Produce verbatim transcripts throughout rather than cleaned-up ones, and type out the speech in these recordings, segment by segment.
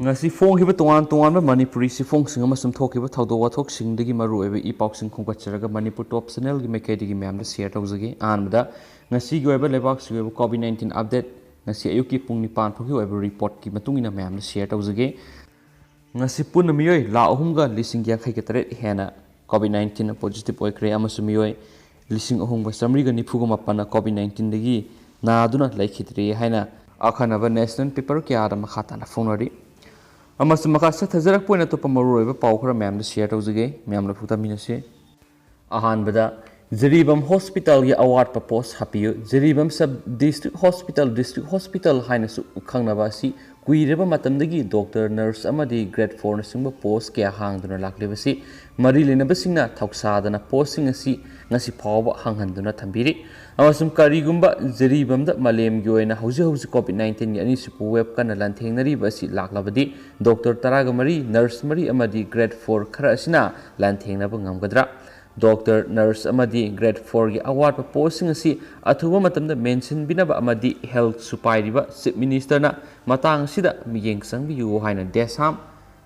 ꯉꯁꯤ ꯐꯣꯡꯈꯤꯕ ꯇꯣꯉꯥꯟ ꯇꯣꯉꯥꯟꯕ ꯃꯅꯤꯄꯨꯔꯤ ꯆꯦꯐꯣꯡꯁꯤꯡ ꯑꯃꯁꯨꯡ ꯊꯣꯛꯈꯤꯕ ꯊꯧꯗꯣꯛ ꯋꯥꯊꯣꯛꯁꯤꯡꯗꯒꯤ ꯃꯔꯨꯑꯣꯏꯕ ꯏ ꯄꯥꯎꯁꯤꯡ ꯈꯣꯝꯒꯠꯆꯔꯒ ꯃꯅꯤꯄꯨꯔ ꯇꯣꯞ ꯆꯦꯅꯦꯜꯒꯤ ꯃꯥꯏꯀꯩꯗꯒꯤ ꯃꯌꯥꯝꯗ ꯁꯤꯌꯔ ꯇꯧꯖꯒꯦ꯫ ꯑꯍꯥꯟꯕꯗ ꯉꯁꯤꯒꯤ ꯑꯣꯏꯕ ꯂꯩꯕꯥꯛꯁꯤꯒꯤ ꯑꯣꯏꯕ ꯀꯣꯚꯤꯗ ꯅꯥꯏꯟꯇꯤꯟ ꯑꯞꯗꯦꯠ, ꯉꯁꯤ ꯑꯌꯨꯛꯀꯤ ꯄꯨꯡ ꯅꯤꯄꯥꯟ ꯐꯥꯎꯒꯤ ꯑꯣꯏꯕ ꯔꯤꯄꯣꯔꯠꯀꯤ ꯃꯇꯨꯡ ꯏꯟꯅ ꯃꯌꯥꯝꯗ ꯁꯤꯌꯔ ꯇꯧꯖꯒꯦ꯫ ꯉꯁꯤ ꯄꯨꯟꯅ ꯃꯤꯑꯣꯏ ꯂꯥꯈ ꯑꯍꯨꯝꯒ ꯂꯤꯁꯤꯡ ꯌꯥꯡꯈꯩꯒ ꯇꯔꯦꯠ ꯍꯦꯟꯅ ꯀꯣꯚꯤꯗ ꯅꯥꯏꯟꯇꯤꯟ ꯄꯣꯖꯤꯇꯤꯚ ꯑꯣꯏꯈ꯭ꯔꯦ ꯑꯃꯁꯨꯡ ꯃꯤꯑꯣꯏ ꯂꯤꯁꯤꯡ ꯑꯍꯨꯝꯒ ꯆꯥꯃꯔꯤꯒ ꯅꯤꯐꯨꯒ ꯃꯥꯄꯟꯅ ꯀꯣꯚꯤꯗ ꯅꯥꯏꯟꯇꯤꯟꯗꯒꯤ ꯅꯥꯗꯨꯅ ꯂꯩꯈꯤꯗ꯭ꯔꯦ ꯍꯥꯏꯅ ꯑꯈꯟꯅꯕ ꯅꯦꯁꯅꯦꯜ ꯄꯦꯄꯔ ꯀꯌꯥꯗ ꯃꯈꯥ ꯇꯥꯅ ꯐꯣꯡꯅꯔꯤ꯫ ꯑꯃꯁꯨꯡ ꯃꯈꯥ ꯆꯠꯊꯖꯔꯛꯄ ꯑꯣꯏꯅ ꯑꯇꯣꯞꯄ ꯃꯔꯨꯑꯣꯏꯕ ꯄꯥꯎ ꯈꯔ ꯃꯌꯥꯝꯗ ꯁꯤꯌꯔ ꯇꯧꯖꯒꯦ꯫ ꯃꯌꯥꯝ ꯂꯧꯊꯣꯛ ꯇꯥꯃꯤꯟꯅꯁꯤ꯫ ꯑꯍꯥꯟꯕꯗ, ꯖꯤꯔꯤꯕꯥꯝ ꯍꯣꯁꯄꯤꯇꯥꯜꯒꯤ ꯑꯋꯥꯠꯄ ꯄꯣꯁ ꯍꯥꯞꯄꯤꯌꯨ꯫ Jiribam sub district hospital, district hospital ꯍꯥꯏꯅꯁꯨ ꯈꯪꯅꯕ ꯑꯁꯤ ꯀꯨꯏꯔꯕ ꯃꯇꯝꯗꯒꯤ ꯗꯣꯛꯇꯔ, ꯅꯔꯁ ꯑꯃꯗꯤ ꯒ꯭ꯔꯦꯗ ꯐꯣꯔꯅꯆꯤꯡꯕ ꯄꯣꯁ ꯀꯌꯥ ꯍꯥꯡꯗꯨꯅ ꯂꯥꯛꯂꯤꯕꯁꯤ ꯃꯔꯤ ꯂꯩꯅꯕꯁꯤꯡꯅ ꯊꯧꯁꯥꯗꯅ ꯄꯣꯁꯁꯤꯡ ꯑꯁꯤ ꯉꯁꯤ ꯐꯥꯎꯕ ꯍꯥꯡꯍꯟꯗꯨꯅ ꯊꯝꯕꯤꯔꯤ꯫ ꯑꯃꯁꯨꯡ ꯀꯔꯤꯒꯨꯝꯕ ꯖꯤꯔꯤꯕꯥꯝꯗ ꯃꯥꯂꯦꯝꯒꯤ ꯑꯣꯏꯅ ꯍꯧꯖꯤꯛ ꯍꯧꯖꯤꯛ ꯀꯣꯚꯤꯗ ꯅꯥꯏꯟꯇꯤꯟꯒꯤ ꯑꯅꯤꯁꯨꯕ ꯋꯦꯕ ꯀꯟꯅ ꯂꯥꯟꯊꯦꯡꯅꯔꯤꯕ ꯑꯁꯤ ꯂꯥꯛꯂꯕꯗꯤ, ꯗꯣꯛꯇꯔ ꯇꯔꯥꯒ ꯃꯔꯤ, ꯅꯔꯁ ꯃꯔꯤ ꯑꯃꯗꯤ ꯒ꯭ꯔꯦꯗ ꯐꯣꯔ ꯈꯔ ꯑꯁꯤꯅ ꯂꯥꯟꯊꯦꯡꯅꯕ ꯉꯝꯒꯗ꯭ꯔꯥ? ꯗꯣꯛꯇꯔ, ꯅꯔꯁ ꯑꯃꯗꯤ ꯒ꯭ꯔꯦꯗ ꯐꯣꯔꯒꯤ ꯑꯋꯥꯠꯄ ꯄꯣꯁꯁꯤꯡ ꯑꯁꯤ ꯑꯊꯨꯕ ꯃꯇꯝꯗ ꯃꯦꯟꯁꯤꯟꯕꯤꯅꯕ ꯑꯃꯗꯤ ꯍꯦꯜꯊꯁꯨ ꯄꯥꯏꯔꯤꯕ ꯆꯤꯐ ꯃꯤꯅꯤꯁꯇꯔꯅ ꯃꯇꯥꯡ ꯑꯁꯤꯗ ꯃꯤꯠꯌꯦꯡ ꯆꯪꯕꯤꯌꯨ ꯍꯥꯏꯅ ꯗꯦꯁꯥꯝ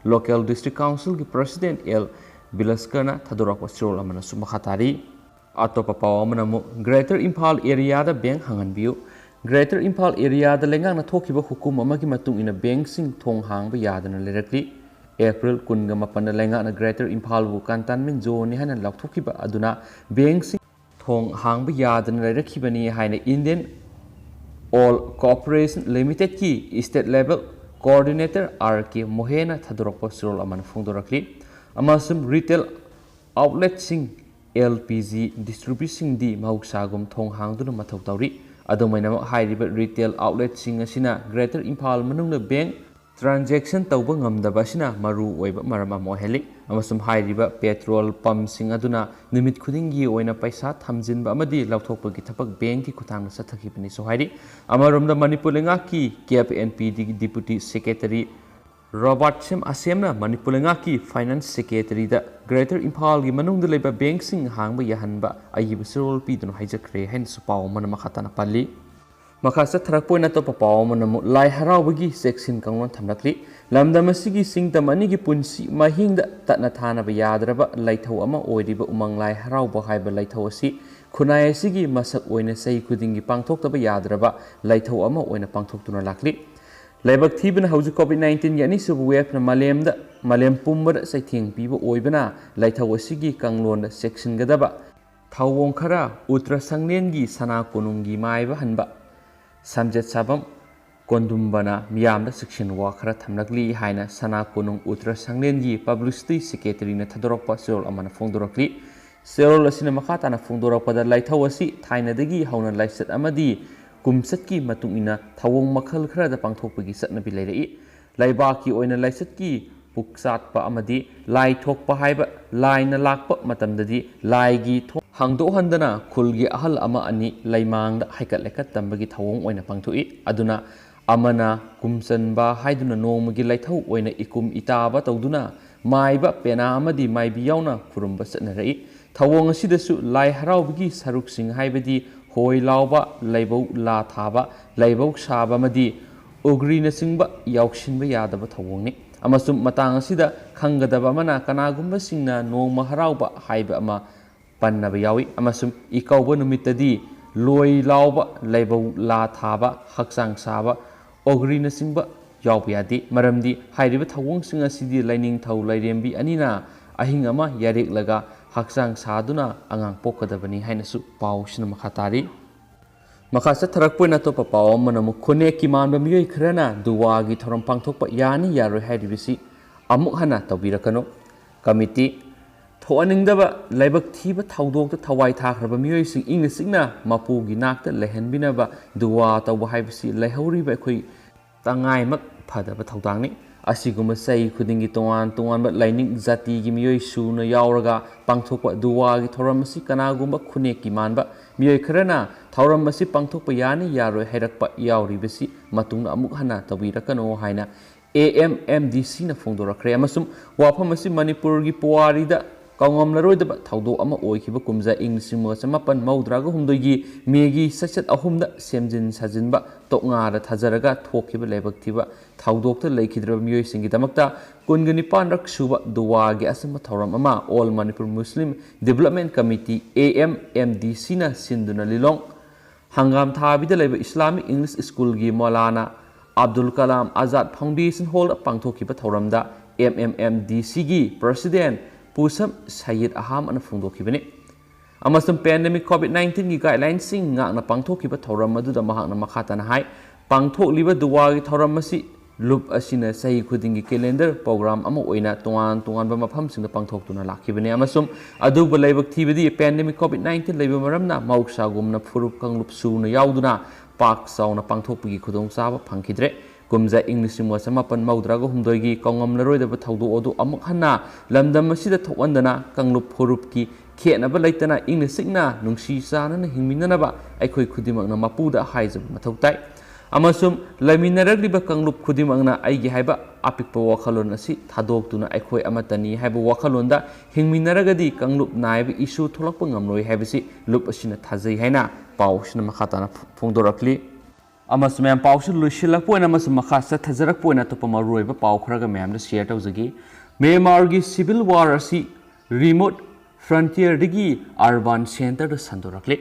ꯂꯣꯀꯦꯜ ꯗꯤꯁꯇ꯭ꯔꯤꯛ ꯀꯥꯎꯟꯁꯤꯜꯒꯤ ꯄ꯭ꯔꯁꯤꯗꯦꯟꯠ ꯑꯦꯜ ꯕꯤꯂꯁꯀꯔꯅ ꯊꯥꯗꯣꯔꯛꯄ ꯆꯦꯔꯣꯜ ꯑꯃꯅꯁꯨ ꯃꯈꯥ ꯇꯥꯔꯤ꯫ ꯑꯇꯣꯞꯄ ꯄꯥꯎ ꯑꯃꯅ ꯑꯃꯨꯛ ꯒ꯭ꯔꯦꯇꯔ ꯏꯝꯐꯥꯜ ꯑꯦꯔꯤꯌꯥꯗ ꯕꯦꯡꯛ ꯍꯥꯡꯍꯟꯕꯤꯌꯨ꯫ ꯒ꯭ꯔꯦꯇꯔ ꯏꯝꯐꯥꯜ ꯑꯦꯔꯤꯌꯥꯗ ꯂꯩꯉꯥꯛꯅ ꯊꯣꯛꯈꯤꯕ ꯍꯨꯀꯨꯝ ꯑꯃꯒꯤ ꯃꯇꯨꯡ ꯏꯟꯅ ꯕꯦꯡꯛꯁꯤꯡ ꯊꯣꯡ ꯍꯥꯡꯕ ꯌꯥꯗꯅ ꯂꯩꯔꯛꯂꯤ꯫ ꯑꯦꯄ꯭ꯔꯤꯜ ꯀꯨꯟꯒ ꯃꯥꯄꯟꯗ ꯂꯩꯉꯥꯛꯅ ꯒ꯭ꯔꯦꯇꯔ ꯏꯝꯐꯥꯜꯕꯨ ꯀꯟꯇꯦꯟꯃꯦꯟ ꯖꯣꯟꯅꯤ ꯍꯥꯏꯅ ꯂꯥꯎꯊꯣꯛꯈꯤꯕ ꯑꯗꯨꯅ ꯕꯦꯡꯛꯁꯤꯡ ꯊꯣꯡ ꯍꯥꯡꯕ ꯌꯥꯗꯅ ꯂꯩꯔꯛꯈꯤꯕꯅꯤ ꯍꯥꯏꯅ ꯏꯟꯗꯤꯌꯟ ꯑꯣꯏꯜ ꯀꯣꯔꯄꯣꯔꯦꯁꯟ ꯂꯤꯃꯤꯇꯦꯗꯀꯤ state level coordinator R K ꯃꯣꯍꯦꯅ ꯊꯥꯗꯣꯔꯛꯄ ꯆꯦꯔꯣꯜ ꯑꯃꯅ ꯐꯣꯡꯗꯣꯔꯛꯂꯤ꯫ ꯑꯃꯁꯨꯡ ꯔꯤꯇꯦꯜ ꯑꯥꯎꯠꯂꯦꯠꯁꯤꯡ, ꯑꯦꯜ ꯄꯤ ꯖꯤ ꯗꯤꯁꯇ꯭ꯔꯤꯕ꯭ꯌꯨꯇꯔꯁꯤꯡꯗꯤ ꯃꯍꯧꯁꯥꯒꯨꯝ ꯊꯣꯡ ꯍꯥꯡꯗꯨꯅ ꯃꯊꯧ ꯇꯧꯔꯤ꯫ ꯑꯗꯨꯝ ꯑꯣꯏꯅꯃꯛ, ꯍꯥꯏꯔꯤꯕ ꯔꯤꯇꯦꯜ ꯑꯥꯎꯠꯂꯦꯠꯁꯤꯡ ꯑꯁꯤꯅ ꯒ꯭ꯔꯦꯇꯔ ꯏꯝꯐꯥꯜ ꯃꯅꯨꯡꯗ ꯕꯦꯡꯛ ꯇ꯭ꯔꯥꯟꯖꯦꯛꯁꯟ ꯇꯧꯕ ꯉꯝꯗꯕ ꯑꯁꯤꯅ ꯃꯔꯨ ꯑꯣꯏꯕ ꯃꯔꯝ ꯑꯃ ꯑꯣꯏꯍꯜꯂꯤ, ꯑꯃꯁꯨꯡ ꯍꯥꯏꯔꯤꯕ ꯄꯦꯇ꯭ꯔꯣꯜ ꯄꯝꯁꯤꯡ ꯑꯗꯨꯅ ꯅꯨꯃꯤꯠ ꯈꯨꯗꯤꯡꯒꯤ ꯑꯣꯏꯅ ꯄꯩꯁꯥ ꯊꯝꯖꯤꯟꯕ ꯑꯃꯗꯤ ꯂꯧꯊꯣꯛꯄꯒꯤ ꯊꯕꯛ ꯕꯦꯡꯛꯀꯤ ꯈꯨꯠꯊꯥꯡꯗ ꯆꯠꯊꯈꯤꯕꯅꯤꯁꯨ ꯍꯥꯏꯔꯤ꯫ ꯑꯃꯔꯣꯝꯗ, ꯃꯅꯤꯄꯨꯔ ꯂꯩꯉꯥꯛꯀꯤ ꯀꯦꯞ ꯑꯦꯟ ꯄꯤꯗꯒꯤ ꯗꯤꯄꯨꯇꯤ ꯁꯦꯀ꯭ꯔꯦꯇꯔꯤ ꯔꯣꯕꯥꯔꯠ ꯁꯦꯝ ꯑꯁꯦꯝꯅ ꯃꯅꯤꯄꯨꯔ ꯂꯩꯉꯥꯛꯀꯤ ꯐꯥꯏꯅꯥꯟꯁ ꯁꯦꯀ꯭ꯔꯦꯇꯔꯤꯗ ꯒ꯭ꯔꯦꯇꯔ ꯏꯝꯐꯥꯜꯒꯤ ꯃꯅꯨꯡꯗ ꯂꯩꯕ ꯕꯦꯡꯛꯁꯤꯡ ꯍꯥꯡꯕ ꯌꯥꯍꯟꯕ ꯑꯏꯕ ꯆꯦꯔꯣꯜ ꯄꯤꯗꯨꯅ ꯍꯥꯏꯖꯈ꯭ꯔꯦ ꯍꯥꯏꯅꯁꯨ ꯄꯥꯎ ꯑꯃꯅ ꯃꯈꯥ ꯇꯥꯅ ꯄꯜꯂꯤ꯫ ꯃꯈꯥ ꯆꯠꯊꯔꯛꯄ ꯑꯣꯏꯅ ꯑꯇꯣꯞꯄ ꯄꯥꯎ ꯑꯃꯅ ꯑꯃꯨꯛ ꯂꯥꯏ ꯍꯔꯥꯎꯕꯒꯤ ꯆꯦꯛꯁꯤꯟ ꯀꯥꯡꯂꯣꯟ ꯊꯝꯂꯛꯂꯤ꯫ ꯂꯝꯗꯝ ꯑꯁꯤꯒꯤ ꯁꯤꯡꯇꯝ ꯑꯅꯤꯒꯤ ꯄꯨꯟꯁꯤ ꯃꯍꯤꯡꯗ ꯇꯠꯅ ꯊꯥꯅꯕ ꯌꯥꯗ꯭ꯔꯕ ꯂꯩꯊꯧ ꯑꯃ ꯑꯣꯏꯔꯤꯕ ꯎꯃꯪ ꯂꯥꯏ ꯍꯔꯥꯎꯕ ꯍꯥꯏꯕ ꯂꯩꯊꯧ ꯑꯁꯤ ꯈꯨꯟꯅꯥꯏ ꯑꯁꯤꯒꯤ ꯃꯁꯛ ꯑꯣꯏꯅ ꯆꯍꯤ ꯈꯨꯗꯤꯡꯒꯤ ꯄꯥꯡꯊꯣꯛꯇꯕ ꯌꯥꯗ꯭ꯔꯕ ꯂꯩꯊꯧ ꯑꯃ ꯑꯣꯏꯅ ꯄꯥꯡꯊꯣꯛꯇꯨꯅ ꯂꯥꯛꯂꯤ꯫ ꯂꯥꯏꯕꯛ ꯊꯤꯕꯅ ꯍꯧꯖꯤꯛ COVID nineteenꯒꯤ ꯑꯅꯤꯁꯨꯕ waveꯅ ꯃꯥꯂꯦꯝꯗ, ꯃꯥꯂꯦꯝ ꯄꯨꯝꯕꯗ ꯆꯩꯊꯦꯡ ꯄꯤꯕ ꯑꯣꯏꯕꯅ ꯂꯩꯊꯧ ꯑꯁꯤꯒꯤ ꯀꯥꯡꯂꯣꯟꯗ ꯆꯦꯛꯁꯤꯟꯒꯗꯕ ꯊꯧꯑꯣꯡ ꯈꯔ ꯎꯇ꯭ꯔ ꯁꯪꯂꯦꯟꯒꯤ ꯁꯅꯥ ꯀꯣꯅꯨꯡꯒꯤ ꯃꯥꯏꯕ ꯍꯟꯕ ꯁꯝꯖꯦꯠ ꯁꯥꯕꯝ ꯀꯣꯟꯗꯨꯝꯕꯅ ꯃꯤꯌꯥꯝꯗ ꯆꯦꯛꯁꯤꯟ ꯋꯥ ꯈꯔ ꯊꯝꯂꯛꯂꯤ ꯍꯥꯏꯅ ꯁꯅꯥ ꯀꯣꯅꯨꯡ ꯎꯇ꯭ꯔ ꯁꯪꯂꯦꯟꯒꯤ publicity secretaryꯅ ꯊꯥꯗꯣꯔꯛꯄ ꯆꯦꯔꯣꯜ ꯑꯃꯅ ꯐꯣꯡꯗꯣꯔꯛꯂꯤ꯫ ꯆꯦꯔꯣꯜ ꯑꯁꯤꯅ ꯃꯈꯥ ꯇꯥꯅ ꯐꯣꯡꯗꯣꯔꯛꯄꯗ, ꯂꯥꯏꯊꯧ ꯑꯁꯤ ꯊꯥꯏꯅꯗꯒꯤ ꯍꯧꯅ ꯂꯥꯏꯆꯠ ꯑꯃꯗꯤ ꯀꯨꯝꯆꯠꯀꯤ ꯃꯇꯨꯡ ꯏꯟꯅ ꯊꯧꯑꯣꯡ ꯃꯈꯜ ꯈꯔꯗ ꯄꯥꯡꯊꯣꯛꯄꯒꯤ ꯆꯠꯅꯕꯤ ꯂꯩꯔꯛꯏ꯫ ꯂꯩꯕꯥꯛꯀꯤ ꯑꯣꯏꯅ ꯂꯥꯏꯆꯠꯀꯤ ꯄꯨꯛꯆꯥꯠꯄ ꯑꯃꯗꯤ ꯂꯥꯏ ꯊꯣꯛꯄ ꯍꯥꯏꯕ ꯂꯥꯏꯅ ꯂꯥꯛꯄ ꯃꯇꯝꯗꯗꯤ ꯂꯥꯏꯒꯤ ꯊꯣꯡ ꯍꯥꯡꯗꯣꯛꯍꯟꯗꯅ ꯈꯨꯜꯒꯤ ꯑꯍꯜ ꯑꯃ ꯑꯅꯤ ꯂꯩꯃꯥꯡꯗ ꯍꯥꯏꯀꯠ ꯂꯩꯀꯠ ꯇꯝꯕꯒꯤ ꯊꯧꯑꯣꯡ ꯑꯣꯏꯅ ꯄꯥꯡꯊꯣꯛꯏ꯫ ꯑꯗꯨꯅ ꯑꯃꯅ ꯀꯨꯝꯆꯟꯕ ꯍꯥꯏꯗꯨꯅ ꯅꯣꯡꯃꯒꯤ ꯂꯥꯏꯊꯧ ꯑꯣꯏꯅ ꯏꯀꯨꯝ ꯏꯇꯥꯕ ꯇꯧꯗꯨꯅ ꯃꯥꯏꯕ ꯄꯦꯅꯥ ꯑꯃꯗꯤ ꯃꯥꯏꯕꯤ ꯌꯥꯎꯅ ꯈꯨꯔꯨꯝꯕ ꯆꯠꯅꯔꯛꯏ꯫ ꯊꯧꯑꯣꯡ ꯑꯁꯤꯗꯁꯨ ꯂꯥꯏ ꯍꯔꯥꯎꯕꯒꯤ ꯁꯔꯨꯛꯁꯤꯡ ꯍꯥꯏꯕꯗꯤ ꯍꯣꯏ ꯂꯥꯎꯕ, ꯂꯥꯏꯕꯧ ꯂꯥ ꯊꯥꯕ, ꯂꯥꯏꯕꯧ ꯁꯥꯕ ꯑꯃꯗꯤ ꯎꯒ꯭ꯔꯤꯅꯆꯤꯡꯕ ꯌꯥꯎꯁꯤꯟꯕ ꯌꯥꯗꯕ ꯊꯧꯑꯣꯡꯅꯤ꯫ ꯑꯃꯁꯨꯡ ꯃꯇꯥꯡ ꯑꯁꯤꯗ ꯈꯪꯒꯗꯕ ꯑꯃꯅ, ꯀꯅꯥꯒꯨꯝꯕꯁꯤꯡꯅ ꯅꯣꯡꯃ ꯍꯔꯥꯎꯕ ꯍꯥꯏꯕ ꯑꯃ ꯄꯟꯅꯕ ꯌꯥꯎꯏ, ꯑꯃꯁꯨꯡ ꯏꯀꯧꯕ ꯅꯨꯃꯤꯠꯇꯗꯤ ꯂꯣꯏ ꯂꯥꯎꯕ, ꯂꯥꯏꯕꯧ ꯂꯥ ꯊꯥꯕ, ꯍꯛꯆꯥꯡ ꯁꯥꯕ, ꯑꯣꯒ꯭ꯔꯤꯅꯆꯤꯡꯕ ꯌꯥꯎꯕ ꯌꯥꯗꯦ꯫ ꯃꯔꯝꯗꯤ ꯍꯥꯏꯔꯤꯕ ꯊꯧꯑꯣꯡꯁꯤꯡ ꯑꯁꯤꯗꯤ ꯂꯥꯏꯅꯤꯡꯊꯧ ꯂꯥꯏꯔꯦꯝꯕꯤ ꯑꯅꯤꯅ ꯑꯍꯤꯡ ꯑꯃ ꯌꯥꯔꯦꯛꯂꯒ ꯍꯛꯆꯥꯡ ꯁꯥꯗꯨꯅ ꯑꯉꯥꯡ ꯄꯣꯛꯀꯗꯕꯅꯤ ꯍꯥꯏꯅꯁꯨ ꯄꯥꯎꯁꯤꯅ ꯃꯈꯥ ꯇꯥꯔꯤ꯫ ꯃꯈꯥ ꯆꯠꯊꯔꯛꯄ ꯑꯣꯏꯅ ꯑꯇꯣꯞꯄ ꯄꯥꯎ ꯑꯃꯅ ꯑꯃꯨꯛ ꯈꯨꯟꯅꯦꯛꯀꯤ ꯃꯥꯟꯕ ꯃꯤꯑꯣꯏ ꯈꯔꯅ ꯗꯨꯋꯥꯒꯤ ꯊꯧꯔꯝ ꯄꯥꯡꯊꯣꯛꯄ ꯌꯥꯅꯤ ꯌꯥꯔꯣꯏ ꯍꯥꯏꯔꯤꯕꯁꯤ ꯑꯃꯨꯛ ꯍꯟꯅ ꯇꯧꯕꯤꯔꯛꯀꯅꯨ꯫ ꯀꯃꯤꯇꯤ ꯊꯣꯛꯍꯟꯅꯤꯡꯗꯕ ꯂꯥꯏꯕꯛ ꯊꯤꯕ ꯊꯧꯗꯣꯛꯇ ꯊꯋꯥꯏ ꯊꯥꯈ꯭ꯔꯕ ꯃꯤꯑꯣꯏꯁꯤꯡ ꯏꯪꯅ ꯆꯤꯛꯅ ꯃꯄꯨꯒꯤ ꯅꯥꯛꯇ ꯂꯩꯍꯟꯕꯤꯅꯕ ꯗꯨꯋꯥ ꯇꯧꯕ ꯍꯥꯏꯕꯁꯤ ꯂꯩꯍꯧꯔꯤꯕ ꯑꯩꯈꯣꯏ ꯇꯉꯥꯏꯃꯛ ꯐꯗꯕ ꯊꯧꯗꯥꯡꯅꯤ꯫ ꯑꯁꯤꯒꯨꯝꯕ ꯆꯍꯤ ꯈꯨꯗꯤꯡꯒꯤ ꯇꯣꯉꯥꯟ ꯇꯣꯉꯥꯟꯕ ꯂꯥꯏꯅꯤꯡ ꯖꯥꯇꯤꯒꯤ ꯃꯤꯑꯣꯏ ꯁꯨꯅ ꯌꯥꯎꯔꯒ ꯄꯥꯡꯊꯣꯛꯄ ꯗꯨꯋꯥꯒꯤ ꯊꯧꯔꯝ ꯑꯁꯤ ꯀꯅꯥꯒꯨꯝꯕ ꯈꯨꯟꯅꯦꯛꯀꯤ ꯃꯥꯟꯕ ꯃꯤꯑꯣꯏ ꯈꯔꯅ ꯊꯧꯔꯝ ꯑꯁꯤ ꯄꯥꯡꯊꯣꯛꯄ ꯌꯥꯅꯤ ꯌꯥꯔꯣꯏ ꯍꯥꯏꯔꯛꯄ ꯌꯥꯎꯔꯤꯕꯁꯤ ꯃꯇꯨꯡꯗ ꯑꯃꯨꯛ ꯍꯟꯅ ꯇꯧꯕꯤꯔꯛꯀꯅꯨ ꯍꯥꯏꯅ AMMDCꯅ ꯐꯣꯡꯗꯣꯔꯛꯈ꯭ꯔꯦ꯫ ꯑꯃꯁꯨꯡ ꯋꯥꯐꯝ ꯑꯁꯤ ꯃꯅꯤꯄꯨꯔꯒꯤ ꯄꯨꯋꯥꯔꯤꯗ ꯀꯥꯎꯉꯝꯂꯔꯣꯏꯗꯕ ꯊꯧꯗꯣꯛ ꯑꯃ ꯑꯣꯏꯈꯤꯕ ꯀꯨꯝꯖꯥ ꯏꯪ ꯂꯤꯁꯤꯡ ꯑꯃꯒ ꯆꯃꯥꯄꯟ ꯃꯧꯗ꯭ꯔꯥꯒ ꯍꯨꯝꯗꯣꯏꯒꯤ ꯃꯦꯒꯤ ꯆꯩꯆꯠ ꯑꯍꯨꯝꯗ ꯁꯦꯝꯖꯤꯟ ꯁꯥꯖꯤꯟꯕ ꯇꯣꯛꯉꯥꯗ ꯊꯥꯖꯔꯒ ꯊꯣꯛꯈꯤꯕ ꯂꯥꯏꯕꯛ ꯊꯤꯕ ꯊꯧꯗꯣꯛꯇ ꯂꯩꯈꯤꯗ꯭ꯔꯕ ꯃꯤꯑꯣꯏꯁꯤꯡꯒꯤꯗꯃꯛꯇ ꯀꯨꯟꯒ ꯅꯤꯄꯥꯟꯔꯛ ꯁꯨꯕ ꯗꯨꯋꯥꯒꯤ ꯑꯆꯝꯕ ꯊꯧꯔꯝ ꯑꯃ All Manipur Muslim Development Committee, A M M D C, ꯅ ꯁꯤꯟꯗꯨꯅ ꯂꯤꯂꯣꯡ ꯍꯪꯒꯥꯝ ꯊꯥꯕꯤꯗ ꯂꯩꯕ Islamic English School ꯒꯤ ꯃꯧꯂꯥꯅꯥ ꯑꯕꯗꯨꯜ ꯀꯂꯥꯝ ꯑꯖꯥꯗ Foundation Hall ꯗ ꯄꯥꯡꯊꯣꯛꯈꯤꯕ ꯊꯧꯔꯝꯗ M M M D C ꯒꯤ President ꯄꯨꯁꯝ ꯁꯌꯤꯗ ꯑꯍꯥꯝꯅ ꯐꯣꯡꯗꯣꯛꯈꯤꯕꯅꯤ꯫ ꯑꯃꯁꯨꯡ pandemic COVID nineteen ꯒꯤ guideline ꯁꯤꯡ ꯉꯥꯛꯅ ꯄꯥꯡꯊꯣꯛꯈꯤꯕ ꯊꯧꯔꯝ ꯑꯗꯨꯗ ꯃꯍꯥꯛꯅ ꯃꯈꯥ ꯇꯥꯅ ꯍꯥꯏ, ꯄꯥꯡꯊꯣꯛꯂꯤꯕ ꯗꯨꯋꯥꯒꯤ ꯊꯧꯔꯝ ꯑꯁꯤ ꯂꯨꯞ ꯑꯁꯤꯅ ꯆꯍꯤ ꯈꯨꯗꯤꯡꯒꯤ calendar program ꯑꯃ ꯑꯣꯏꯅ ꯇꯣꯉꯥꯟ ꯇꯣꯉꯥꯟꯕ ꯃꯐꯝꯁꯤꯡꯗ ꯄꯥꯡꯊꯣꯛꯇꯨꯅ ꯂꯥꯛꯈꯤꯕꯅꯤ, ꯑꯃꯁꯨꯡ ꯑꯗꯨꯕꯨ ꯂꯥꯏꯕꯛ ꯊꯤꯕꯗꯤ pandemic COVID nineteen ꯂꯩꯕ ꯃꯔꯝꯅ ꯃꯍꯧꯁꯥꯒꯨꯝꯅ ꯐꯨꯔꯨꯞ ꯀꯥꯡꯂꯨꯞ ꯁꯨꯅ ꯌꯥꯎꯗꯨꯅ ꯄꯥꯛ ꯆꯥꯎꯅ ꯄꯥꯡꯊꯣꯛꯄꯒꯤ ꯈꯨꯗꯣꯡꯆꯥꯕ ꯐꯪꯈꯤꯗ꯭ꯔꯦ꯫ ꯀꯨꯝꯖꯥ ꯏꯪ ꯂꯤꯁꯤꯡ ꯑꯃꯒ ꯆꯃꯥꯄꯟ ꯃꯧꯗ꯭ꯔꯥꯒ ꯍꯨꯝꯗꯣꯏꯒꯤ ꯀꯥꯎꯉꯝꯂꯔꯣꯏꯗꯕ ꯊꯧꯗꯣꯛ ꯑꯗꯨ ꯑꯃꯨꯛ ꯍꯟꯅ ꯂꯝꯗꯝ ꯑꯁꯤꯗ ꯊꯣꯛꯍꯟꯗꯅ ꯀꯥꯡꯂꯨꯞ ꯐꯨꯔꯨꯞꯀꯤ ꯈꯦꯠꯅꯕ ꯂꯩꯇꯅ ꯏꯪꯅ ꯆꯤꯛꯅ ꯅꯨꯡꯁꯤ ꯆꯥꯟꯅꯅ ꯍꯤꯡꯃꯤꯟꯅꯅꯕ ꯑꯩꯈꯣꯏ ꯈꯨꯗꯤꯡꯃꯛꯅ ꯃꯄꯨꯗ ꯍꯥꯏꯖꯕ ꯃꯊꯧ ꯇꯥꯏ꯫ ꯑꯃꯁꯨꯡ ꯂꯩꯃꯤꯟꯅꯔꯛꯂꯤꯕ ꯀꯥꯡꯂꯨꯞ ꯈꯨꯗꯤꯡꯃꯛꯅ ꯑꯩꯒꯤ ꯍꯥꯏꯕ ꯑꯄꯤꯛꯄ ꯋꯥꯈꯜꯂꯣꯟ ꯑꯁꯤ ꯊꯥꯗꯣꯛꯇꯨꯅ ꯑꯩꯈꯣꯏ ꯑꯃꯠꯇꯅꯤ ꯍꯥꯏꯕ ꯋꯥꯈꯜꯂꯣꯟꯗ ꯍꯤꯡꯃꯤꯟꯅꯔꯒꯗꯤ ꯀꯥꯡꯂꯨꯞ ꯅꯥꯏꯕ issue ꯊꯣꯛꯂꯛꯄ ꯉꯝꯂꯣꯏ ꯍꯥꯏꯕꯁꯤ ꯂꯨꯞ ꯑꯁꯤꯅ ꯊꯥꯖꯩ ꯍꯥꯏꯅ ꯄꯥꯎ ꯑꯁꯤꯅ ꯃꯈꯥ ꯇꯥꯅ ꯐꯣꯡꯗꯣꯔꯛꯂꯤ꯫ ꯑꯃꯁꯨꯡ ꯃꯌꯥꯝ, ꯄꯥꯎꯁꯤ ꯂꯣꯏꯁꯤꯜꯂꯛꯄ ꯑꯣꯏꯅ ꯑꯃꯁꯨꯡ ꯃꯈꯥ ꯆꯠꯊꯖꯔꯛꯄ ꯑꯣꯏꯅ ꯑꯇꯣꯞꯄ ꯃꯔꯨꯑꯣꯏꯕ ꯄꯥꯎ ꯈꯔꯒ ꯃꯌꯥꯝꯗ share ꯇꯧꯖꯒꯦ꯫ ꯃ꯭ꯌꯥꯟꯃꯥꯔꯒꯤ civil war ꯑꯁꯤ remote frontier ꯗꯒꯤ urban centre ꯗ ꯁꯟꯗꯣꯔꯛꯂꯦ꯫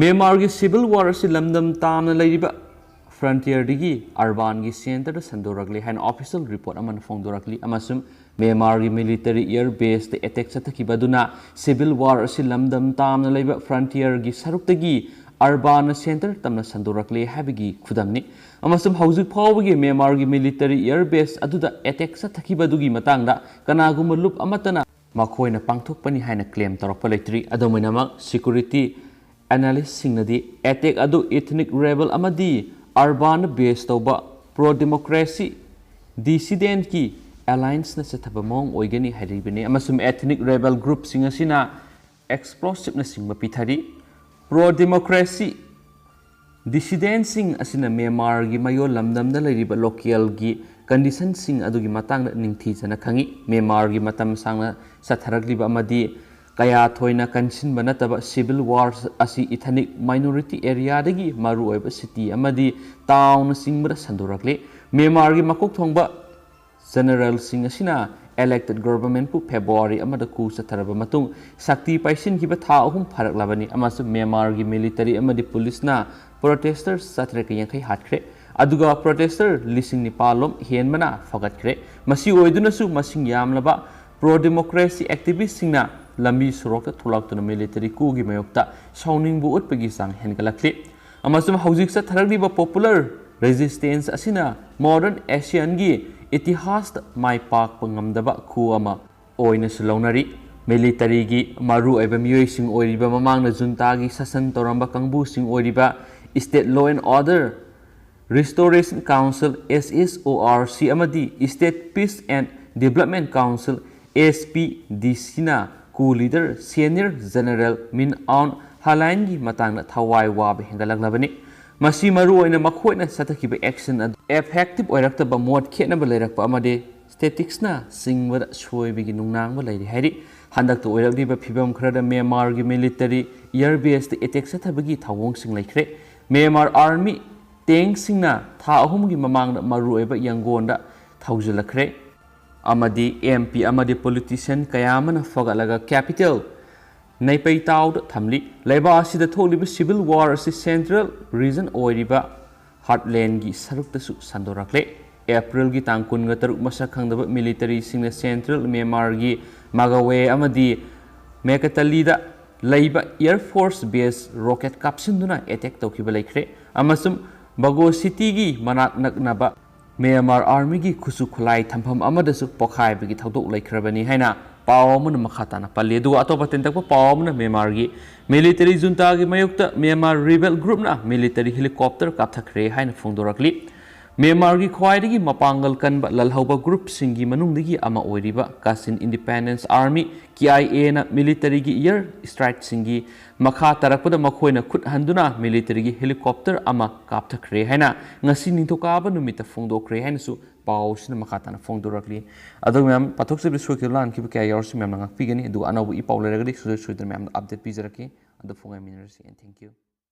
ꯃ꯭ꯌꯥꯟꯃꯥꯔꯒꯤ civil war ꯑꯁꯤ ꯂꯝꯗꯝ ꯇꯥꯝꯅ ꯂꯩꯔꯤꯕ frontier ꯗꯒꯤ urban ꯒꯤ centre ꯗ ꯁꯟꯗꯣꯔꯛꯂꯦ ꯍꯥꯏꯅ official report ꯑꯃꯅ ꯐꯣꯡꯗꯣꯔꯛꯂꯤ, ꯑꯃꯁꯨꯡ ꯃ꯭ꯌꯥꯟꯃꯥꯔꯒꯤ military air base ꯇ attack ꯆꯠꯊꯈꯤꯕ ꯑꯗꯨꯅ civil war ꯑꯁꯤ ꯂꯝꯗꯝ ꯇꯥꯝꯅ ꯂꯩꯕ frontier ꯒꯤ ꯁꯔꯨꯛꯇꯒꯤ urban ꯅ centre ꯇꯝꯅ ꯁꯟꯗꯣꯔꯛꯂꯦ ꯍꯥꯏꯕꯒꯤ ꯈꯨꯗꯝꯅꯤ꯫ ꯑꯃꯁꯨꯡ ꯍꯧꯖꯤꯛ ꯐꯥꯎꯕꯒꯤ ꯃ꯭ꯌꯥꯟꯃꯥꯔꯒꯤ military air base ꯑꯗꯨꯗ attack ꯆꯠꯊꯈꯤꯕ ꯑꯗꯨꯒꯤ ꯃꯇꯥꯡꯗ ꯀꯅꯥꯒꯨꯝꯕ ꯂꯨꯞ ꯑꯃꯠꯇꯅ ꯃꯈꯣꯏꯅ ꯄꯥꯡꯊꯣꯛꯄꯅꯤ ꯍꯥꯏꯅ claim ꯇꯧꯔꯛꯄ ꯂꯩꯇ꯭ꯔꯤ꯫ ꯑꯗꯨꯝ ꯑꯣꯏꯅꯃꯛ, security analyst ꯁꯤꯡꯅꯗꯤ attack ꯑꯗꯨ ethnic rebel ꯑꯃꯗꯤ urban ꯗ base ꯇꯧꯕ pro democracy dissident ꯀꯤ alliance ꯅ ꯆꯠꯊꯕ ꯃꯑꯣꯡ ꯑꯣꯏꯒꯅꯤ ꯍꯥꯏꯔꯤꯕꯅꯤ, ꯑꯃꯁꯨꯡ ethnic rebel group ꯁꯤꯡ ꯑꯁꯤꯅ explosive ꯅꯆꯤꯡꯕ ꯄꯤꯊꯔꯤ꯫ Pro democracy dissident ꯁꯤꯡ ꯑꯁꯤꯅ ꯃ꯭ꯌꯥꯟꯃꯥꯔꯒꯤ ꯃꯌꯣꯜ ꯂꯝꯗꯝꯗ ꯂꯩꯔꯤꯕ local ꯒꯤ ꯀꯟꯗꯤꯁꯟꯁꯤꯡ ꯑꯗꯨꯒꯤ ꯃꯇꯥꯡꯗ ꯅꯤꯡꯊꯤꯖꯅ ꯈꯪꯏ꯫ ꯃ꯭ꯌꯥꯟꯃꯥꯔꯒꯤ ꯃꯇꯝ ꯁꯥꯡꯅ ꯆꯠꯊꯔꯛꯂꯤꯕ ꯑꯃꯗꯤ ꯀꯌꯥ ꯊꯣꯏꯅ ꯀꯟꯁꯤꯟꯕ ꯅꯠꯇꯕ civil war ꯑꯁꯤ ethnic minority areaꯗꯒꯤ ꯃꯔꯨꯑꯣꯏꯕ city ꯑꯃꯗꯤ townꯅꯆꯤꯡꯕꯗ ꯁꯟꯗꯣꯔꯛꯂꯤ꯫ ꯃ꯭ꯌꯥꯟꯃꯥꯔꯒꯤ ꯃꯀꯣꯛ ꯊꯣꯡꯕ generalꯁꯤꯡ ꯑꯁꯤꯅ elected governmentꯄꯨ February ꯑꯃꯗ coup ꯆꯠꯊꯔꯕ ꯃꯇꯨꯡ ꯁꯛꯇꯤ ꯄꯥꯏꯁꯤꯟꯈꯤꯕ ꯊꯥ ꯑꯍꯨꯝ ꯐꯥꯔꯛꯂꯕꯅꯤ ꯑꯃꯁꯨꯡ ꯃ꯭ꯌꯥꯟꯃꯥꯔꯒꯤ military ꯑꯃꯗꯤ policeꯅ protester ꯆꯥꯇ꯭ꯔꯦꯠꯀ ꯌꯥꯡꯈꯩ ꯍꯥꯠꯈ꯭ꯔꯦ꯫ ꯑꯗꯨꯒ protester ꯂꯤꯁꯤꯡ ꯅꯤꯄꯥꯜ ꯂꯣꯝ ꯍꯦꯟꯕꯅ ꯐꯒꯠꯈ꯭ꯔꯦ꯫ ꯃꯁꯤ ꯑꯣꯏꯗꯨꯅꯁꯨ ꯃꯁꯤꯡ ꯌꯥꯝꯂꯕ pro democracy activistꯁꯤꯡꯅ ꯂꯝꯕꯤ ꯁꯣꯔꯣꯛꯇ ꯊꯣꯛꯂꯛꯇꯨꯅ military coupꯒꯤ ꯃꯥꯌꯣꯛꯇ ꯁꯥꯎꯅꯤꯡꯕ ꯎꯠꯄꯒꯤ ꯆꯥꯡ ꯍꯦꯟꯒꯠꯂꯛꯂꯤ꯫ ꯑꯃꯁꯨꯡ ꯍꯧꯖꯤꯛ ꯆꯠꯊꯔꯛꯂꯤꯕ popular resistance ꯑꯁꯤꯅ modern Asianꯒꯤ ꯏꯇꯤꯍꯥꯁꯇ ꯃꯥꯏ ꯄꯥꯛꯄ ꯉꯝꯗꯕ coup ꯑꯃ ꯑꯣꯏꯅꯁꯨ ꯂꯧꯅꯔꯤ꯫ Militaryꯒꯤ ꯃꯔꯨꯑꯣꯏꯕ ꯃꯤꯑꯣꯏꯁꯤꯡ ꯑꯣꯏꯔꯤꯕ ꯃꯃꯥꯡꯗ juntaꯒꯤ ꯁꯥꯁꯟ ꯇꯧꯔꯝꯕ ꯀꯥꯡꯕꯨꯁꯤꯡ ꯑꯣꯏꯔꯤꯕ State Law and Order Restoration Council, SSORC, ꯑꯃꯗꯤ State Peace and Development Council, SPDCꯅ coup leader Senior General Min Aung Hlaingꯒꯤ ꯃꯇꯥꯡꯗ ꯊꯋꯥꯏ ꯋꯥꯕ ꯍꯦꯟꯒꯠꯂꯛꯂꯕꯅꯤ꯫ ꯃꯁꯤ ꯃꯔꯨꯑꯣꯏꯅ ꯃꯈꯣꯏꯅ ꯆꯠꯊꯈꯤꯕ action ꯑꯗꯨ effective ꯑꯣꯏꯔꯛꯇꯕ, ꯃꯣꯠ ꯈꯦꯠꯅꯕ ꯂꯩꯔꯛꯄ ꯑꯃꯗꯤ statisticsꯅ ꯆꯤꯡꯕꯗ ꯁꯣꯏꯕꯒꯤ ꯅꯨꯡꯅꯥꯡꯕ ꯂꯩꯔꯤ ꯍꯥꯏꯔꯤ꯫ ꯍꯟꯗꯛꯇ ꯑꯣꯏꯔꯛꯂꯤꯕ ꯐꯤꯚꯝ ꯈꯔꯗ ꯃ꯭ꯌꯥꯟꯃꯥꯔꯒꯤ military air baseꯇ attack ꯆꯠꯊꯕꯒꯤ ꯊꯧꯑꯣꯡꯁꯤꯡ ꯂꯩꯈ꯭ꯔꯦ꯫ ꯃ꯭ꯌꯥꯟꯃꯥꯔ army tankꯁꯤꯡꯅ ꯊꯥ ꯑꯍꯨꯝꯒꯤ ꯃꯃꯥꯡꯗ ꯃꯔꯨꯑꯣꯏꯕ ꯌꯪꯒꯣꯟꯗ ꯊꯧꯖꯤꯜꯂꯛꯈ꯭ꯔꯦ ꯑꯃꯗꯤ MP ꯑꯃꯗꯤ politician ꯀꯌꯥ ꯑꯃꯅ ꯐꯒꯠꯂꯒ capital ꯅꯩꯄꯩꯇꯥꯎꯗ ꯊꯝꯂꯤ꯫ ꯂꯩꯕꯥꯛ ꯑꯁꯤꯗ ꯊꯣꯛꯂꯤꯕ civil war ꯑꯁꯤ central region ꯑꯣꯏꯔꯤꯕ heartlandꯒꯤ ꯁꯔꯨꯛꯇꯁꯨ ꯁꯟꯗꯣꯔꯛꯂꯦ꯫ Aprilꯒꯤ ꯇꯥꯡ ꯀꯨꯟꯒ ꯇꯔꯨꯛ ꯃꯁꯛ ꯈꯪꯗꯕ militaryꯁꯤꯡꯅ central ꯃ꯭ꯌꯥꯟꯃꯥꯔꯒꯤ Magaway ꯑꯃꯗꯤ Mekataleꯗ ꯂꯩꯕ air force base rocket ꯀꯥꯞꯁꯤꯟꯗꯨꯅ attack ꯇꯧꯈꯤꯕ ꯂꯩꯈ꯭ꯔꯦ ꯑꯃꯁꯨꯡ Bago cityꯒꯤ ꯃꯅꯥꯛ ꯅꯛꯅꯕ ꯃ꯭ꯌꯥꯟꯃꯥꯔ armyꯒꯤ ꯈꯨꯠꯁꯨ ꯈꯨꯠꯂꯥꯏ ꯊꯝꯐꯝ ꯑꯃꯗꯁꯨ ꯄꯣꯈꯥꯏꯕꯒꯤ ꯊꯧꯗꯣꯛ ꯂꯩꯈ꯭ꯔꯕꯅꯤ ꯍꯥꯏꯅ ꯄꯥꯎ ꯑꯃꯅ ꯃꯈꯥ ꯇꯥꯅ ꯄꯜꯂꯤ꯫ ꯑꯗꯨꯒ ꯑꯇꯣꯞꯄ ꯇꯦꯟꯇꯛꯄ ꯄꯥꯎ ꯑꯃꯅ ꯃ꯭ꯌꯥꯟꯃꯥꯔꯒꯤ military juntaꯒꯤ ꯃꯥꯌꯣꯛꯇ ꯃ꯭ꯌꯥꯟꯃꯥꯔ rebel groupꯅ military helicopter ꯀꯥꯞꯊꯈ꯭ꯔꯦ ꯍꯥꯏꯅ ꯐꯣꯡꯗꯣꯔꯛꯂꯤ꯫ ꯃ꯭ꯌꯥꯟꯃꯥꯔꯒꯤ ꯈ꯭ꯋꯥꯏꯗꯒꯤ ꯃꯄꯥꯡꯒꯜ ꯀꯟꯕ ꯂꯜꯍꯧꯕ ꯒ꯭ꯔꯨꯞꯁꯤꯡꯒꯤ ꯃꯅꯨꯡꯗꯒꯤ ꯑꯃ ꯑꯣꯏꯔꯤꯕ Kachin Independence Army, K I A ꯅ military ꯒꯤ air strike ꯁꯤꯡꯒꯤ ꯃꯈꯥ ꯇꯥꯔꯛꯄꯗ ꯃꯈꯣꯏꯅ ꯈꯨꯠ ꯍꯟꯗꯨꯅ military ꯒꯤ helicopter ꯑꯃ ꯀꯥꯞꯊꯈ꯭ꯔꯦ ꯍꯥꯏꯅ ꯉꯁꯤ ꯅꯤꯡꯊꯧꯀꯥꯕ ꯅꯨꯃꯤꯠꯇ ꯐꯣꯡꯗꯣꯛꯈ꯭ꯔꯦ ꯍꯥꯏꯅꯁꯨ ꯄꯥꯎꯁꯤꯅ ꯃꯈꯥ ꯇꯥꯅ ꯐꯣꯡꯗꯣꯔꯛꯂꯤ꯫ ꯑꯗꯨ ꯃꯌꯥꯝ ꯄꯥꯊꯣꯛꯆꯕꯗ ꯁꯣꯏꯈꯤꯕ ꯂꯥꯟꯈꯤꯕ ꯀꯌꯥ ꯌꯥꯎꯔꯁꯨ ꯃꯌꯥꯝꯅ ꯉꯥꯛꯄꯤꯒꯅꯤ, ꯑꯗꯨꯒ ꯑꯅꯧꯕ ꯏ ꯄꯥꯎ ꯂꯩꯔꯒꯗꯤ ꯁꯨꯡꯁꯣꯏ ꯁꯣꯏꯗꯅ ꯃꯌꯥꯝꯗ update ꯄꯤꯖꯔꯛꯀꯦ꯫ ꯑꯗꯨ ꯐꯣꯡꯉꯥꯏꯃꯤꯟꯅꯔꯁꯤ, and thank you꯫